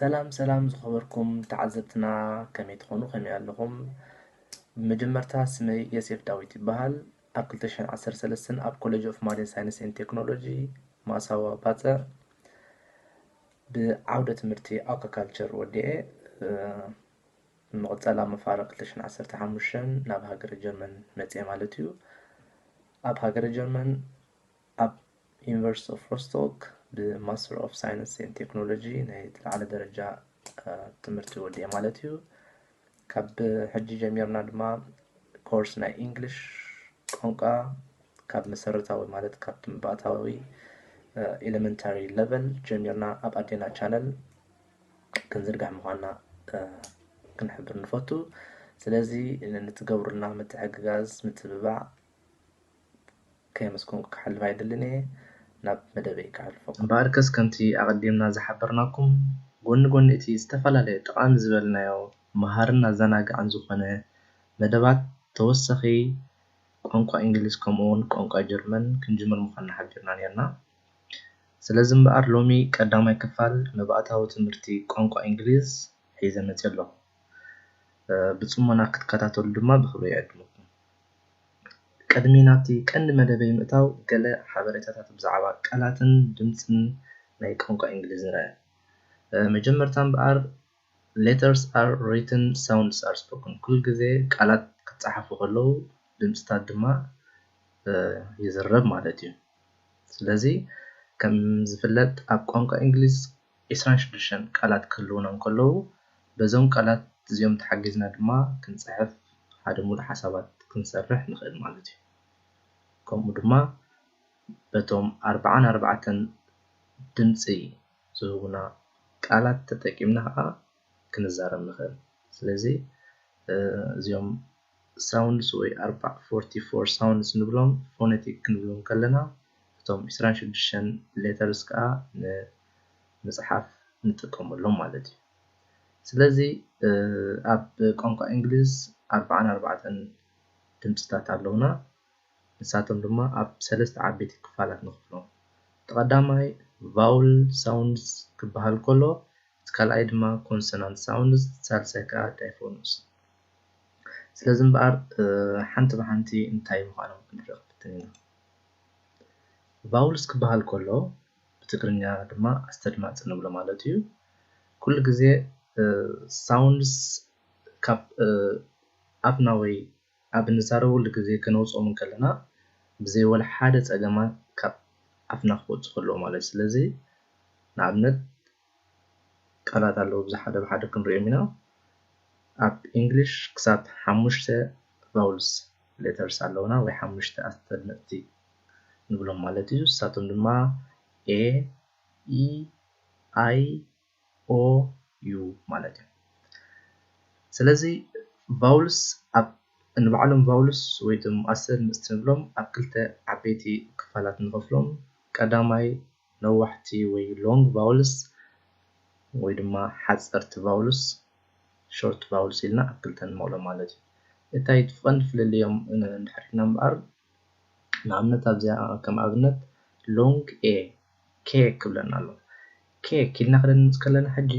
ሰላም ሰላም ዝኸበርኩም ተዓዘብትና፣ ከመይ ትኾኑ? ከመይ ኣለኹም? ብመጀመርታ ስመይ የሴፍ ዳዊት ይበሃል። ኣብ ክልተ ሽሕን ዓሰርተ ሰለስተን ኣብ ኮሌጅ ኦፍ ማሪን ሳይንስ ኤንድ ቴክኖሎጂ ማሳዋ ባጽዕ ብዓውደ ትምህርቲ ኣኳካልቸር ወዲኤ፣ እ፣ ምቕጸል ኣብ መፋርቕ ክልተ ሽሕን ዓሰርተ ሓሙሽተን ናብ ሃገረ ጀርመን መጽየ ማለት እዩ። ኣብ ሃገረ ጀርመን ኣብ ዩኒቨርሲቲ ኦፍ ሮስቶክ ብማስተር ኦፍ ሳይንስ ኤንድ ቴክኖሎጂ ናይ ዝለዓለ ደረጃ፣ እ፣ ትምህርቲ ወዲኤ ማለት እዩ። ካብ ሕጂ ጀሚርና ድማ ኮርስ ናይ ኢንግሊሽ ቋንቋ ካብ መሰረታዊ ማለት ካብ መባእታዊ፣ እ፣ ኤሌመንታሪ ሌቨል ጀሚርና ኣብ ኣዴና ቻነል ክንዝርጋሕ ምዃንና፣ እ፣ ክንሕብር ንፈቱ። ስለዚ ንትገብሩልና ምትሕግጋዝ፣ ምትብባዕ ከየመስገንኩ ክሓልፍ ኣይደልን እየ። ናብ መደበይ ክሓልፈኩም። እምበኣርከስ ከምቲ ኣቐዲምና ዝሓበርናኩም፣ ጎኒ ጎኒ እቲ ዝተፈላለየ ጠቓሚ ዝበልናዮ መሃርን ኣዘናጋዕን ዝኾነ መደባት ተወሳኺ ቋንቋ እንግሊዝ ከምኡ እውን ቋንቋ ጀርመን ክንጅምር ምዃንና ሓቢርና ነርና። ስለዚ እምበኣር ሎሚ ቀዳማይ ክፋል መባእታዊ ትምህርቲ ቋንቋ እንግሊዝ ሒዘ መፅየ ኣለኹ። እ፣ ብፅሞና ክትከታተሉ ድማ ብኽብሪ ይዕድመኩም። ቅድሚ ናብቲ ቀንዲ መደበይ ምእታው ገለ ሓበሬታታት ብዛዕባ ቃላትን ድምፅን ናይ ቋንቋ እንግሊዝ ንርአ። እ፣ መጀመርታ እምበኣር letters are written, sounds are spoken። ኩሉ ግዜ ቃላት ክፀሓፉ ከለዉ ድምፅታት ድማ፣ እ፣ ይዝረብ ማለት እዩ። ስለዚ ከም ዝፍለጥ ኣብ ቋንቋ እንግሊዝ ዒስራን ሽዱሽተን ቃላት ክህልዉና እንከለዉ በዞም ቃላት እዚኦም ተሓጊዝና ድማ ክንፅሕፍ ሓደ ሙሉእ ሓሳባት ክንሰርሕ ንኽእል ማለት እዩ። ከምኡ ድማ በቶም ኣርባዓን ኣርባዕተን ድምፂ ዝህቡና ቃላት ተጠቂምና ከዓ ክንዛረብ ንኽእል። ስለዚ፣ እ፣ እዚኦም ሳውንድስ ወይ ኣርባ፣ ፎርቲ ፎር ሳውንድስ ንብሎም ፎነቲክ ክንብሎም ከለና እቶም ዒስራን ሽዱሽተን ሌተርስ ከዓ ንምፅሓፍ ንጥቀመሎም ማለት እዩ። ስለዚ፣ እ፣ ኣብ ቋንቋ እንግሊዝ ኣርባዓን ኣርባዕተን ድምፅታት ኣለውና። ንሳቶም ድማ ኣብ ሰለስተ ዓበይቲ ክፋላት ንኽፍሎም። እቲ ቀዳማይ ቫውል ሳውንድስ ክበሃል ከሎ፣ እቲ ካልኣይ ድማ ኮንሶናንት ሳውንድስ፣ እቲ ሳልሳይ ከዓ ዳይፎንስ። ስለዚ እምበኣር፣ እ፣ ሓንቲ ብሓንቲ እንታይ ምዃኖም ክንርኢ ክንፍትን ኢና። ቫውልስ ክበሃል ከሎ፣ ብትግርኛ ድማ ኣስተድማፂ ንብሎ ማለት እዩ። ኩሉ ግዜ፣ እ፣ ሳውንድስ ካብ፣ እ፣ ኣፍና ወይ ኣብ እንዛረበሉ ግዜ ከነውፅኦም እንከለና ብዘይ ወላ ሓደ ፀገማት ካብ ኣፍና ክወፁ ከለዉ ማለት እዩ። ስለዚ ንኣብነት ቃላት ኣለዉ፣ ብዚ ሓደ ብሓደ ክንሪኦም ኢና። ኣብ ኢንግሊሽ ክሳብ ሓሙሽተ ቫውልስ ሌተርስ ኣለዉና ወይ ሓሙሽተ ኣስተድመፅቲ ንብሎም ማለት እዩ። ንሳቶም ድማ ኤ፣ ኢ፣ ኣይ፣ ኦ፣ ዩ ማለት እዩ። ስለዚ ቫውልስ ኣብ ንባዕሎም ቫውልስ ወይ ድማ ኣስተድመፅቲ ንብሎም ኣብ ክልተ ዓበይቲ ክፋላት ንኸፍሎም። ቀዳማይ ነዋሕቲ ወይ ሎንግ ቫውልስ ወይ ድማ ሓፀርቲ ቫውልስ፣ ሾርት ቫውልስ ኢልና ኣብ ክልተ ንመቕሎ ማለት እዩ። እንታይ እቲ ቀንዲ ፍልልዮም እንድሕር ኢልና እምበኣር፣ ንኣብነት ኣብዚኣ ከም ኣብነት ሎንግ ኤ ኬክ ክብለና ኣሎ። ኬክ ኢልና ክነድምፅ ከለና ሕጂ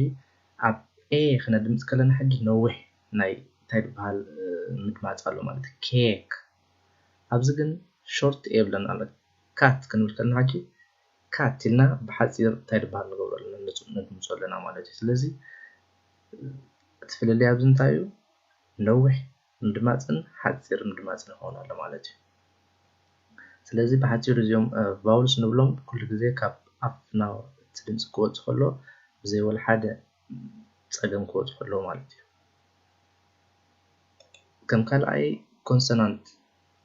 ኣብ ኤ ክነድምፅ ከለና ሕጂ ነዊሕ ናይ እንታይ ዝበሃል፣ እ፣ ምድማፅ ኣሎ ማለት እዩ። ኬክ። ኣብዚ ግን ሾርት ኤ ይብለና ኣሎ። ካት ክንብል ከለና ሕጂ ካት ኢልና ብሓፂር እንታይ ዝበሃል ንገብሮ ኣለና፣ ንፁ-፣ ነድምፆ ኣለና ማለት እዩ። ስለዚ እቲ ፍልልይ ኣብዚ እንታይ እዩ? ነዊሕ ምድማፅን ሓፂር ምድማፅን ይኸውን ኣሎ ማለት እዩ። ስለዚ ብሓፂሩ እዚኦም፣ እ፣ ቫውልስ ንብሎም ኩሉ ግዜ ካብ ኣፍና እቲ ድምፂ ክወፅእ ከሎ ብዘይ ወላ ሓደ ፀገም ክወፁ ከለዉ ማለት እዩ። ከም ካልኣይ ኮንሶናንት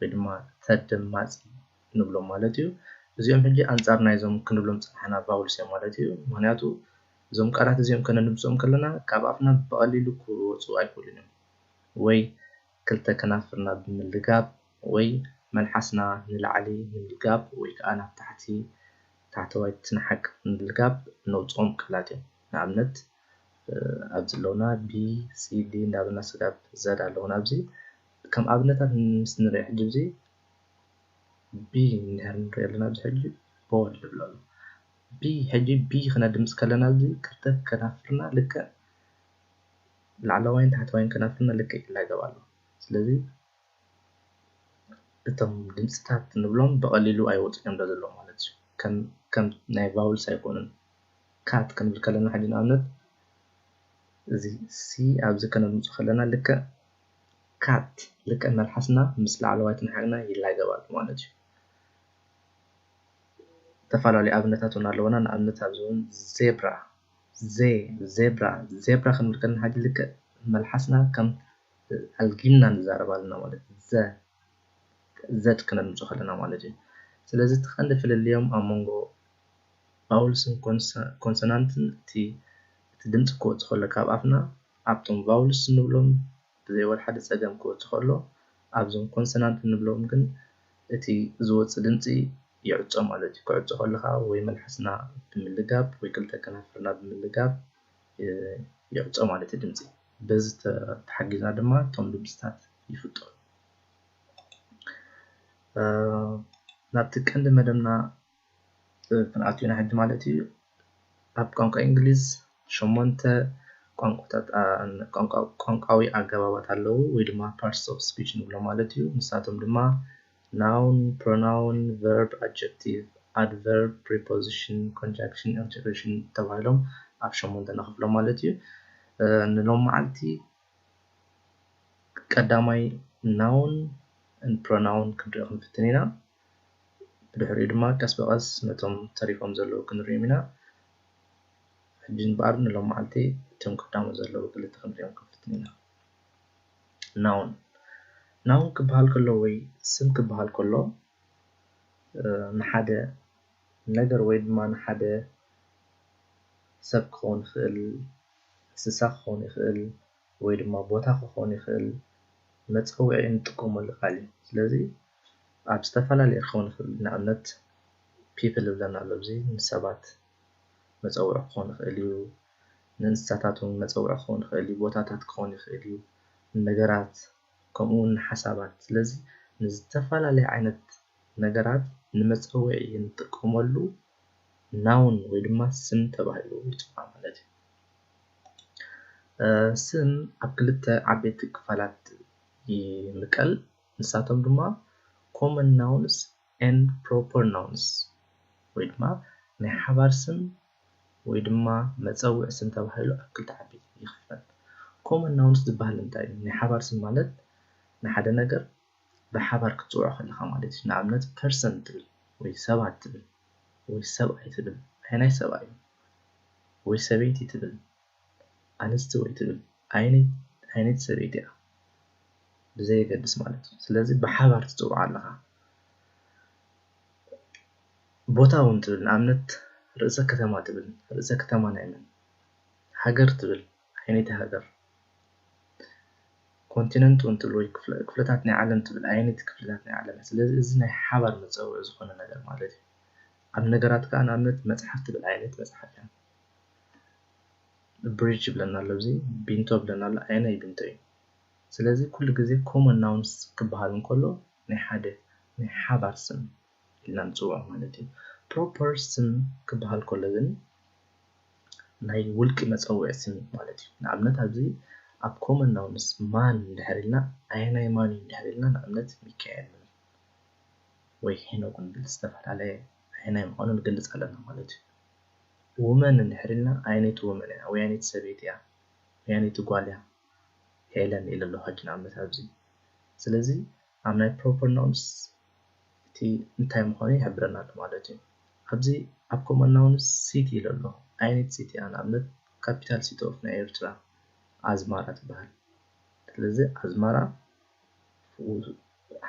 ወይ ድማ ተደማፂ ንብሎም ማለት እዩ። እዚኦም ሕጂ ኣንፃር ናይዞም ክንብሎም ፀናሕና ቫውልስ እዮም ማለት እዩ። ምኽንያቱ እዞም ቃላት እዚኦም ከነድምፆም ከለና ካብ ኣፍና ብቐሊሉ ክወፁ ኣይክእሉን እዮም። ወይ ክልተ ከናፍርና ብምልጋብ ወይ መልሓስና ንላዕሊ ንምልጋብ ወይ ከዓ ናብ ታሕቲ ታሕተዋይ ትንሓቅ ንምልጋብ ነውፅኦም ቃላት እዮም። ንኣብነት፣ እ፣ ኣብዚ ኣለውና ቢ፣ ሲ፣ ዲ እንዳበልና ስጋብ ዘድ ኣለውና። ኣብዚ ከም ኣብነታት ምስ ንሪኦ ሕጂ ኣብዚ ቢ እንድሕር ንሪኦ ኣለና ኣብዚ ሕጂ ቦል ይብል ኣሎ። B ሕጂ B ክነድምፅ ከለና እዚ ክልተ ከናፍርና ልክዕ ላዕለዋይን ታሕተዋይን ከናፍርና ልክዕ ይላገብ ኣሎ። ስለዚ እቶም ድምፅታት ንብሎም ብቐሊሉ ኣይወፁን እዮም ዘለዉ ማለት እዩ። ከም ናይ vowels ኣይኮኑን። Cat ክንብል ከለና ሕጂ ንኣብነት እዚ C ኣብዚ ከነድምፆ ከለና ልክዕ cat ልክዕ መልሓስና ምስ ላዕለዋይ ትንሓግና ይላገባሉ ማለት እዩ። ዝተፈላለዩ ኣብነታት እውን ኣለውና። ንኣብነት ኣብዚ እውን zebra፣ zebra፣ zebra ክንብል ከለና ሕጂ ልክዕ መልሓስና ከም ኣልጊምና ንዛረብ ኣለና ማለት እዩ። Z ክነድምፆ ከለና ማለት እዩ። ስለዚ እቲ ቀንዲ ፍልልዮም ኣብ መንጎ vowelsን consonantን እቲ ድምፂ ክወፅእ ከሎ ካብ ኣፍና ኣብቶም vowels እንብሎም ብዘይ ወላ ሓደ ፀገም ክወፅእ ከሎ ኣብዞም consonant እንብሎም ግን እቲ ዝወፅእ ድምፂ ይዕፆ ማለት እዩ። ክዕፆ ከለካ ወይ መልሓስና ብምልጋብ ወይ ክልተ ከናፍርና ብምልጋብ ይዕፆ ማለት እዩ ድምፂ። በዚ ተሓጊዝና ድማ እቶም ድምፅታት ይፍጠሩ። ናብቲ ቀንዲ መደብና ክንኣቱ ኢና ሕጂ ማለት እዩ። ኣብ ቋንቋ እንግሊዝ ሸሞንተ ቋንቋታት ቋንቋዊ ኣገባባት ኣለዉ ወይ ድማ parts of speech ንብሎ ማለት እዩ። ንሳቶም ድማ noun፣ pronoun፣ verb፣ adjective፣ adverb፣ preposition፣ conjunction፣ interjection ተባሂሎም ኣብ ሸሞንተ ንኸፍሎም ማለት እዩ። ንሎም መዓልቲ ቀዳማይ noun and pronoun ክንርኢ ክንፍትን ኢና። ብድሕሪኡ ድማ ቀስ ብቐስ ነቶም ተሪፎም ዘለዉ ክንሪኦም ኢና። ሕጂ እምበኣር ንሎም መዓልቲ እቶም ቀዳሞት ዘለዉ ክልተ ክንሪኦም ክንፍትን ኢና። noun noun ክበሃል ከሎ ወይ ስም ክበሃል ከሎ ንሓደ ነገር ወይ ድማ ንሓደ ሰብ ክኸውን ይኽእል፣ እንስሳ ክኸውን ይኽእል፣ ወይ ድማ ቦታ ክኸውን ይኽእል መፀውዒ እንጥቀመሉ ቃል እዩ። ስለዚ ኣብ ዝተፈላለዩ ክኸውን ይኽእል። ንኣብነት people ይብለና ኣሎ። እዚ ንሰባት መፀውዒ ክኸውን ይኽእል እዩ። ንእንስሳታት እውን መፀውዒ ክኸውን ይኽእል እዩ። ቦታታት ክኸውን ይኽእል እዩ። ንነገራት ከምኡ እውን ንሓሳባት። ስለዚ ንዝተፈላለየ ዓይነት ነገራት ንመፀውዒ እንጥቀመሉ noun ወይ ድማ ስም ተባሂሉ ይፅዋዕ ማለት እዩ። ስም ኣብ ክልተ ዓበይቲ ክፋላት ይምቀል። ንሳቶም ድማ common nouns and proper nouns ወይ ድማ ናይ ሓባር ስም ወይ ድማ መፀውዒ ስም ተባሂሉ ኣብ ክልተ ዓበይቲ ይኽፈል። common nouns ዝበሃል እንታይ እዩ? ናይ ሓባር ስም ማለት ንሓደ ነገር ብሓባር ክትፅውዖ ከለኻ ማለት እዩ። ንኣብነት person ትብል ወይ ሰባት ትብል ወይ ሰብኣይ ትብል፣ ኣየናይ ሰብኣይ እዩ? ወይ ሰበይቲ ትብል፣ ኣንስቲ ወይ ትብል፣ ኣየነይቲ ሰበይቲ እያ ብዘየገድስ ማለት እዩ። ስለዚ ብሓባር ትፅውዖ ኣለኻ። ቦታ እውን ትብል፣ ንኣብነት ርእሰ ከተማ ትብል፣ ርእሰ ከተማ ናይ መን? ሃገር ትብል፣ ኣየነይቲ ሃገር? ኮንቲነንት እውን ትብል ወይ ክፍለታት ናይ ዓለም ትብል፣ ኣየነይቲ ክፍለታት ናይ ዓለም እያ? ስለዚ እዚ ናይ ሓባር መፀውዒ ዝኾነ ነገር ማለት እዩ። ኣብ ነገራት ከዓ ንኣብነት መፅሓፍ ትብል፣ ኣየነይቲ መፅሓፍ እያ? bridge ይብለና ኣሎ፣ እዚ ቢንቶ ይብለና ኣሎ፣ ኣየናይ ቢንቶ እዩ? ስለዚ ኩሉ ግዜ common nouns ክበሃል እንከሎ ናይ ሓደ ናይ ሓባር ስም ኢልና ንፅውዖ ማለት እዩ። proper ስም ክበሃል ከሎ ግን ናይ ውልቂ መፀውዒ ስም ማለት እዩ። ንኣብነት ኣብዚ ኣብ common nouns ማን እንድሕር ኢልና ኣየናይ ማን እዩ እንድሕር ኢልና ንኣብነት ሚካኤል ወይ ሄኖክ ንብል ዝተፈላለየ ኣየናይ ምዃኑ ንገልፅ ኣለና ማለት እዩ። woman እንድሕር ኢልና ኣየነይቲ woman እያ ወይ ኣየነይቲ ሰበይቲ እያ ወይ ኣየነይቲ ጓል እያ ሄለን ኢለ ኣለኹ ሕጂ ንኣብነት ኣብዚ። ስለዚ ኣብ ናይ proper nouns እቲ እንታይ ምዃኑ ይሕብረና ኣሎ ማለት እዩ። ኣብዚ ኣብ common nouns city ኢለ ኣለኹ። ኣየነይቲ city እያ? ንኣብነት capital city of ናይ ኤርትራ ኣዝማራ ትበሃል። ስለዚ ኣዝማራ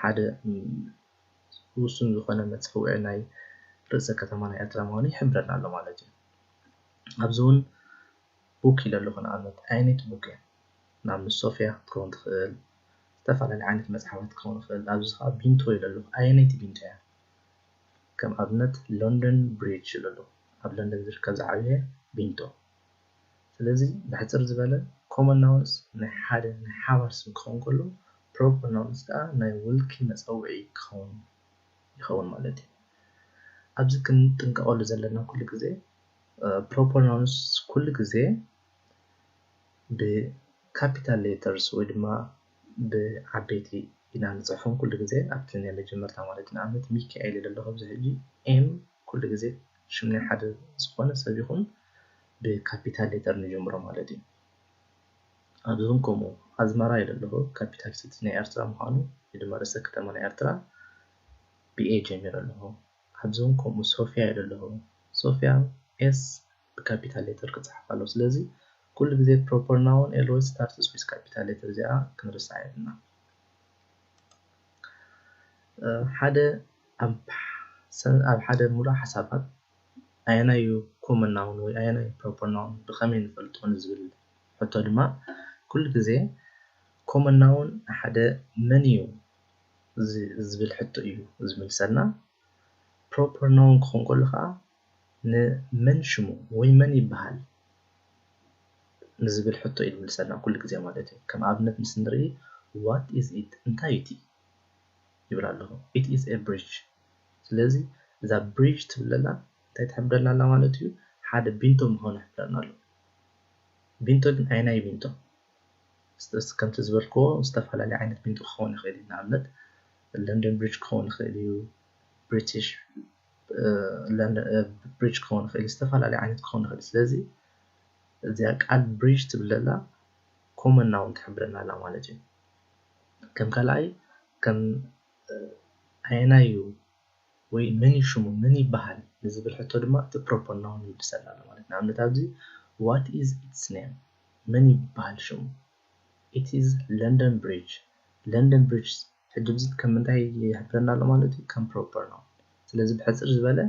ሓደ ውሱን ዝኾነ መፀውዒ ናይ ርእሰ ከተማ ናይ ኤርትራ ምዃኑ ይሕብረና ኣሎ ማለት እዩ። ኣብዚ እውን book ኢለ ኣለኹ። ንኣብነት ኣየነይቲ book እያ? ንኣብነት ሶፍያ ክትከውን ትኽእል፣ ዝተፈላለዩ ዓይነት መፅሓፋት ክትከውን ትኽእል። ኣብዚ ከዓ ቢንቶ ኢለ ኣለኹ። ኣየነይቲ ቢንቶ እያ? ከም ኣብነት London Bridge ኢለ ኣለኹ። ኣብ ለንደን ዝርከብ ዝዓበየ ቢንቶ። ስለዚ ብሕፅር ዝበለ common nouns ናይ ሓደ ናይ ሓባር ስም ክኸውን ከሎ proper nouns ከዓ ናይ ውልቂ መፀውዒ ክኸውን ይኸውን ማለት እዩ። ኣብዚ ክንጥንቀቐሉ ዘለና ኩሉ ግዜ proper nouns ኩሉ ግዜ ብ capital letters ወይ ድማ ብዓበይቲ ኢና ንፅሕፎም ኩሉ ግዜ ኣብቲ ናይ መጀመርታ ማለት እዩ። ንኣብነት ሚካኤል ይብል ኣለኹ ኣብዚ ሕጂ M ኩሉ ግዜ ሽም ናይ ሓደ ዝኾነ ሰብ ይኹን ብ capital letter ንጀምሮ ማለት እዩ። ኣብዚ እውን ከምኡ ኣዝመራ ይብል ኣለኹ capital city ናይ ኤርትራ ምዃኑ ወይ ድማ ርእሰ ከተማ ናይ ኤርትራ ብ A ጀሚረ ኣለኹ። ኣብዚ እውን ከምኡ ሶፊያ ይብል ኣለኹ። ሶፊያ S ብ capital letter ክፅሓፍ ኣለዎ። ስለዚ ኩሉ ግዜ proper noun always starts with capital letter እዚኣ ክንርስዓ የብልና። ሓደ ኣብ ሓደ ሙሉእ ሓሳባት ኣየናይ እዩ common noun ወይ ኣየናይ proper noun ብኸመይ ንፈልጦ ንዝብል ሕቶ ድማ ኩሉ ግዜ common noun ሓደ መን እዩ ዝብል ሕቶ እዩ ዝምልሰልና። Proper noun ክኾን ከሎ ከዓ ንመን ሽሙ ወይ መን ይበሃል ንዝብል ሕቶ እዩ ዝምልሰልና ኩሉ ግዜ ማለት እዩ። ከም ኣብነት ምስ ንርኢ what is it እንታይ እዩ እቲ ይብል ኣለኹ። It is a bridge። ስለዚ እዛ bridge ትብል ዘላ እንታይ ትሕብረልና ኣላ ማለት እዩ? ሓደ ቢንቶ ምዃኑ ይሕብረና ኣሎ። ቢንቶ ግን ኣየናይ ቢንቶ? ከምቲ ዝበልክዎ ዝተፈላለየ ዓይነት ቢንቶ ክኸውን ይኽእል እዩ። ንኣብነት London Bridge ክኸውን ይኽእል እዩ፣ British Bridge ክኸውን ይኽእል እዩ፣ ዝተፈላለየ ዓይነት ክኸውን ይኽእል እዩ። ስለዚ እዚኣ ቃል bridge ትብል ዘላ common noun ትሕብረና ኣላ ማለት እዩ። ከም ካልኣይ ከም ኣየናይ እዩ ወይ መን እዩ ሽሙ መን ይበሃል ንዝብል ሕቶ ድማ እቲ proper noun ይምልሰልና ኣሎ ማለት እዩ። ንኣብነት ኣብዚ what is its name መን ይበሃል ሽሙ? It is London Bridge። London Bridge ሕጂ እዚ ከም ምንታይ ይሕብረና ኣሎ ማለት እዩ? ከም proper noun። ስለዚ ብሕፅር ዝበለ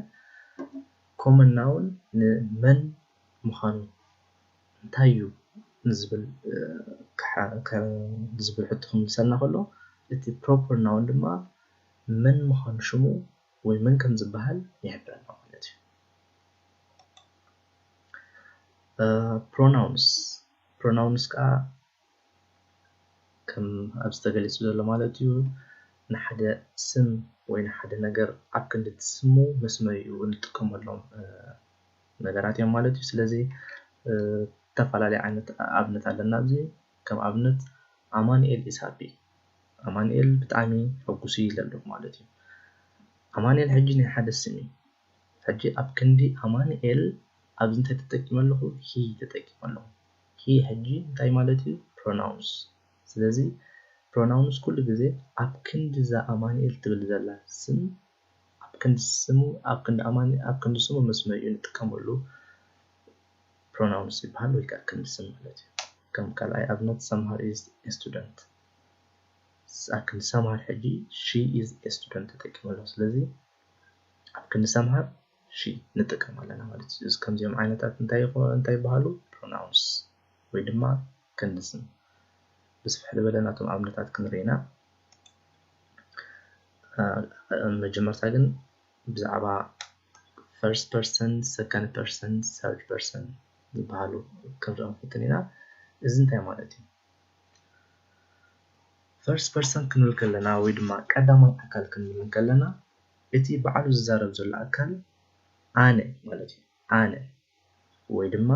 common noun ንመን ምዃኑ እንታይ እዩ ንዝብል ዝብል ሕቶ ክምልሰልና ከሎ እቲ proper noun ድማ መን ምዃኑ ሽሙ ወይ መን ከም ዝበሃል ይሕብረና ማለት እዩ። Pronouns pronouns ከዓ ከም ኣብዚ ተገሊፁ ዘሎ ማለት እዩ ንሓደ ስም ወይ ንሓደ ነገር ኣብ ክንዲ እቲ ስሙ መስመሪኡ እንጥቀመሎም ነገራት እዮም ማለት እዩ። ስለዚ ዝተፈላለዩ ዓይነት ኣብነት ኣለና ኣብዚ ከም ኣብነት ኣማኑኤል is happy ኣማኑኤል ብጣዕሚ ሕጉስ እዩ ኢለ ኣለኹ ማለት እዩ። ኣማኑኤል ሕጂ ናይ ሓደ ስም እዩ። ሕጂ ኣብ ክንዲ ኣማኑኤል ኣብዚ እንታይ ተጠቂመ ኣለኹ? He ተጠቂመ ኣለኹ። He ሕጂ እንታይ ማለት እዩ? Pronouns። ስለዚ pronouns ኩሉ ግዜ ኣብ ክንዲ እዛ ኣማኑኤል ትብል ዘላ ስም ኣብ ክንዲ ስሙ ኣብ ክንዲ ኣማኒ ኣብ ክንዲ ስሙ መስመሪኡ ንጥቀመሉ pronouns ይበሃል ወይ ከዓ ክንዲ ስም ማለት እዩ። ከም ካልኣይ ኣብነት ሰምሃር is a student። ኣብ ክንዲ ሰምሃር ሕጂ she is a student ተጠቂመ ኣለኹ። ስለዚ ኣብ ክንዲ ሰምሃር she ንጥቀም ኣለና ማለት እዩ። እዚ ከምዚኦም ዓይነታት እንታይ እንታይ ይበሃሉ? Pronouns ወይ ድማ ክንዲ ስም። ብስፍሕ ዝበለ ናቶም ኣብነታት ክንርኢ ኢና። መጀመርታ ግን ብዛዕባ first person፣ second person፣ third person ዝበሃሉ ክንርኢ ንፍትን ኢና። እዚ እንታይ ማለት እዩ? First person ክንብል ከለና ወይ ድማ ቀዳማይ ኣካል ክንብል ከለና እቲ ባዕሉ ዝዛረብ ዘሎ ኣካል ኣነ ማለት እዩ። ኣነ ወይ ድማ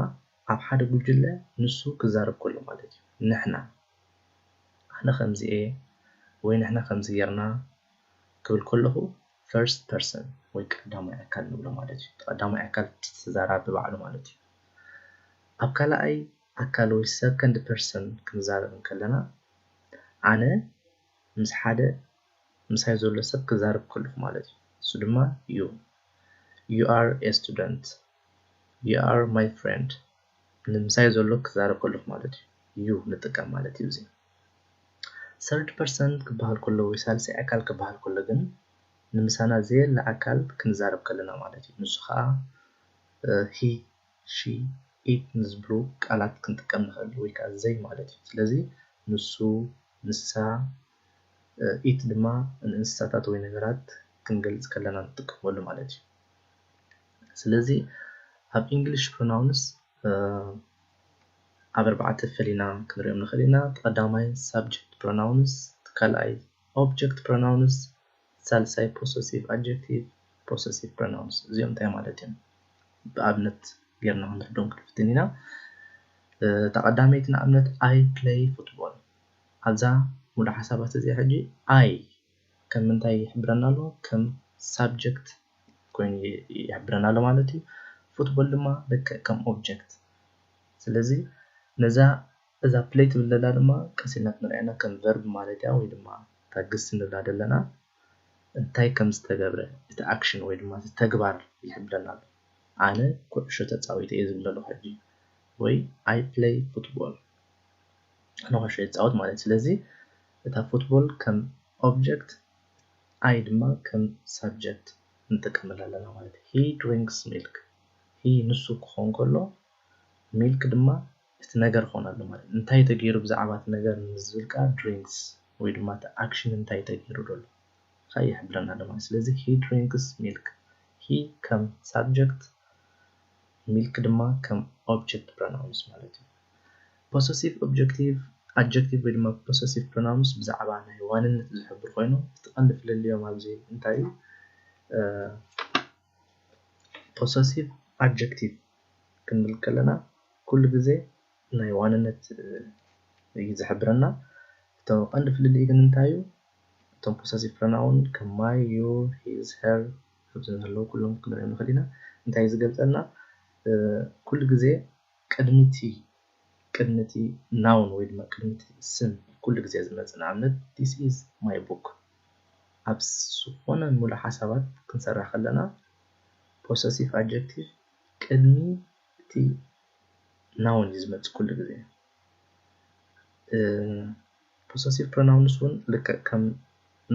ኣብ ሓደ ጉጅለ ንሱ ክዛረብ ከሎ ማለት እዩ። ንሕና ኣነ ከምዚ እየ ወይ ንሕና ከምዚ ጌርና ክብል ከለኹ first person ወይ ቀዳማይ ኣካል ንብሎ ማለት እዩ። ቀዳማይ ኣካል ተዛራቢ ባዕሉ ማለት እዩ። ኣብ ካልኣይ ኣካል ወይ second person ክንዛረብ እንከለና ኣነ ምስ ሓደ ምሳይ ዘሎ ሰብ ክዛረብ ከለኹ ማለት እዩ። እሱ ድማ you you are a student you are my friend ንምሳይ ዘሎ ክዛረብ ከለኹ ማለት እዩ። You ንጥቀም ማለት እዩ። እዚ third person ክበሃል ከሎ ወይ ሳልሳይ ኣካል ክበሃል ከሎ ግን ንምሳና ዘየለ ኣካል ክንዛረብ ከለና ማለት እዩ። ንሱ ከዓ he she it ንዝብሉ ቃላት ክንጥቀም ንኽእል ወይ ከዓ they ማለት እዩ። ስለዚ ንሱ ንሳ it ድማ ንእንስሳታት ወይ ነገራት ክንገልፅ ከለና ንጥቀመሉ ማለት እዩ። ስለዚ ኣብ English pronouns ኣብ ኣርባዕተ ፈሊና ክንሪኦም ንኽእል ኢና። ቀዳማይ subject pronouns፣ ካልኣይ object pronouns፣ ሳልሳይ possessive adjective፣ possessive pronouns እዚኦም እንታይ ማለት እዮም? ብኣብነት ጌርና ክንርዶም ክንፍትን ኢና። እታ ቀዳመይቲ ንኣብነት I play football ኣብዛ ሙሉ ሓሳባት እዚኣ ሕጂ I ከም ምንታይ ይሕብረና ኣሎ? ከም subject ኮይኑ ይሕብረና ኣሎ ማለት እዩ። ፉትቦል ድማ ልክዕ ከም object። ስለዚ ነዛ እዛ play ትብል ዘላ ድማ ቀስ ኢልና ክንርኣና ከም verb ማለት እያ፣ ወይ ድማ እታ ግስ ንብላ ዘለና እንታይ ከም ዝተገብረ እቲ action ወይ ድማ እቲ ተግባር ይሕብረና ኣሎ። ኣነ ኩዕሾ ተፃዊተ እየ ዝብል ኣለኹ ሕጂ፣ ወይ I play football ኣነ ኩዕሾ ይፃወት ማለት። ስለዚ እታ ፉትቦል ከም object፣ I ድማ ከም subject ንጥቀመላ ኣለና ማለት እዩ። He drinks milk። He ንሱ ክኾን ከሎ milk ድማ እቲ ነገር ክኾን ኣሎ ማለት እዩ። እንታይ ተገይሩ ብዛዕባ እቲ ነገር ንዝብል ከዓ drinks ወይ ድማ እቲ action እንታይ ተገይሩ ዘሎ ከዓ ይሕብረና ኣሎ ማለት። ስለዚ he drinks milk፣ he ከም subject፣ milk ድማ ከም object pronouns ማለት እዩ። Possessive objective፣ adjective ወይ ድማ possessive pronouns ብዛዕባ ናይ ዋንነት ዝሕብሩ ኮይኖም እቲ ቀንዲ ፍልልዮም ኣብዚ እንታይ እዩ? Possessive adjective ክንብል ከለና ኩሉ ግዜ ናይ ዋንነት እዩ ዝሕብረና። እቶም ቀንዲ ፍልልይ ግን እንታይ እዩ? እቶም possessive pronoun ከም my፣ your፣ his፣ her ኣብዚ ዘለዉ ኩሎም ክንሪኦም ንኽእል ኢና። እንታይ እዩ ዝገልፀልና? ኩሉ ግዜ ቅድሚቲ ቅድሚቲ noun ወይ ድማ ቅድሚቲ ስም ኩሉ ግዜ ዝመፅእ። ንኣብነት this is my book። ኣብ ዝኾነ ሙሉእ ሓሳባት ክንሰርሕ ከለና possessive adjective ቅድሚ እቲ noun እዩ ዝመፅእ ኩሉ ግዜ። Possessive pronouns እውን ልክዕ ከም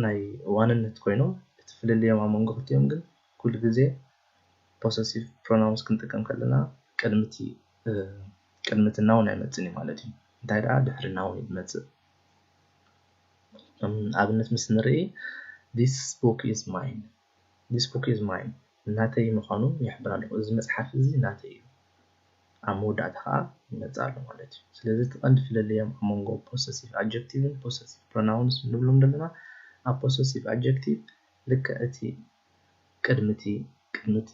ናይ ዋንነት ኮይኖም እቲ ፍልልዮም ኣብ መንጎ ክልቲኦም ግን ኩሉ ግዜ possessive pronouns ክንጥቀም ከለና ቅድሚ እቲ ቅድሚ እቲ noun ኣይመፅን እዩ ማለት እዩ። እንታይ ደኣ ድሕሪ noun እዩ ዝመፅእ። ኣብነት ምስ ንርኢ this book is mine፣ this book is mine ናተይ ምዃኑ ይሕብር ኣለኹ። እዚ መፅሓፍ እዚ ናተይ እዩ። ኣብ መወዳእታ ከዓ ይመፅእ ኣሎ ማለት እዩ። ስለዚ እቲ ቀንዲ ፍልልዮም ኣብ መንጎ possessive adjective ን possessive pronouns ንብሎም ዘለና ኣብ possessive adjective ልክዕ እቲ ቅድሚ እቲ ቅድሚ እቲ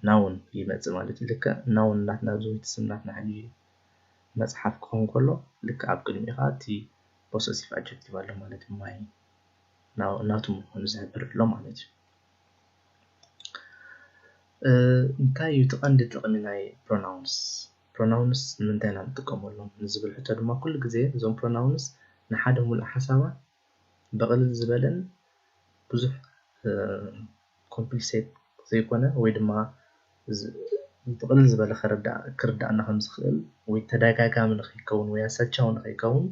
noun ይመፅእ ማለት እዩ። ልክዕ noun ናትና ኣብዚ ወይ እቲ ስም ናትና ሕጂ መፅሓፍ ክኸውን ከሎ ልክዕ ኣብ ቅድሚኡ ከዓ እቲ possessive adjective ኣሎ ማለት እዩ። my ናቱ ምዃኑ ዝሕብር ኣሎ ማለት እዩ። እንታይ እዩ እቲ ቀንዲ ጥቕሚ ናይ pronouns? Pronouns ንምንታይ ኢና ንጥቀመሎም ንዝብል ሕቶ ድማ ኩሉ ግዜ እዞም pronouns ንሓደ ሙሉእ ሓሳባት ብቕልል ዝበለን ብዙሕ complicate ዘይኮነ ወይ ድማ ብቕልል ዝበለ ክርዳእና ከም ዝኽእል ወይ ተደጋጋሚ ንኸይከውን ወይ ኣሰልቻዊ ንኸይከውን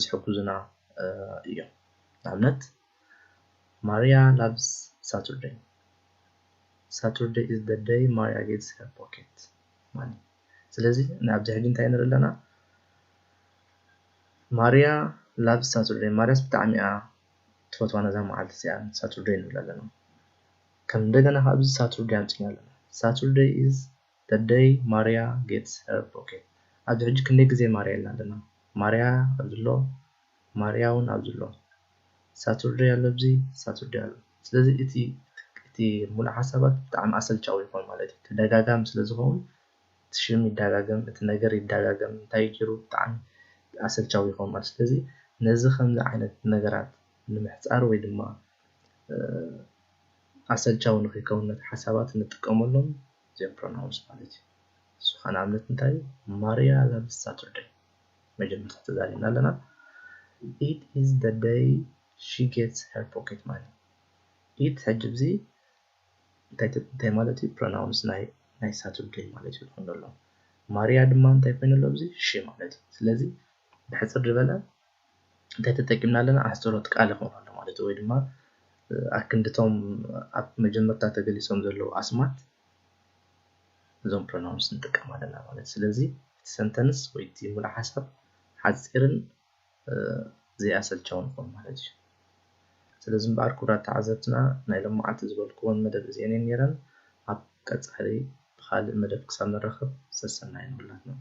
ዝሕግዙና እዮም። ንኣብነት Maria loves Saturday። Saturday is the day Maria gets her pocket money። ስለዚ ንኣብዚ ሕጂ እንታይ ንርኢ ኣለና? ማርያ loves Saturday። ማርያስ ብጣዕሚ እያ ትፈትዋ ነዛ መዓልቲ እዚኣ Saturday ንብል ኣለና። ከም እንደገና ካብ ኣብዚ Saturday ኣምፅና ኣለና። Saturday is the day Maria gets her pocket። ኣብዚ ሕጂ ክንደይ ግዜ ማርያ ኢልና ኣለና? ማርያ ኣብዚ ኣሎ፣ ማርያ እውን ኣብዚ ኣሎ። Saturday ኣሎ፣ ኣብዚ Saturday ኣሎ። ስለዚ እቲ እቲ ሙሉእ ሓሳባት ብጣዕሚ ኣሰልቻዊ ይኾን ማለት እዩ። ተደጋጋሚ ስለ ዝኸውን እቲ ሽም ይደጋገም፣ እቲ ነገር ይደጋገም፣ እንታይ ገይሩ ብጣዕሚ ኣሰልቻዊ ይኸውን ማለት። ስለዚ ነዚ ከምዚ ዓይነት ነገራት ንምሕፃር ወይ ድማ ኣሰልቻዊ ንኸይከውን ነቲ ሓሳባት እንጥቀመሎም እዚኦም pronouns ማለት እዩ። እሱ ከዓ ንኣብነት እንታይ እዩ? ማርያ loves Saturday። መጀመርታ ተዛሪብና ኣለና። It is the day she gets her pocket money። It ሕጂ እዚ እንታይ ማለት እዩ? Pronouns ናይ ናይ Saturday ማለት እዩ ዝኸውን ዘሎ። ማርያ ድማ እንታይ ኮይኑ ኣሎ ኣብዚ? She ማለት እዩ። ስለዚ ብሕፅር ዝበለ እንታይ ተጠቂምና ኣለና? ኣሕፅሮት ቃል ይኾኑ ኣሎ ማለት እዩ። ወይ ድማ ኣክንድቶም ኣብ መጀመርታ ተገሊፆም ዘለዉ ኣስማት እዞም pronouns ንጥቀም ኣለና ማለት። ስለዚ እቲ sentence ወይ እቲ ሙሉእ ሓሳብ ሓፂርን ዘይኣሰልቻውን ይኾን ማለት እዩ። ስለዚ እምበኣር ክቡራት ተዓዘብትና ናይ ሎማዓንቲ ዝበልክወን መደብ እዚአን እየን ነይረን። ኣብ ቀፃሊ ብኻልእ መደብ ክሳብ ንራኸብ ሰሰናዩ ንኹላትና።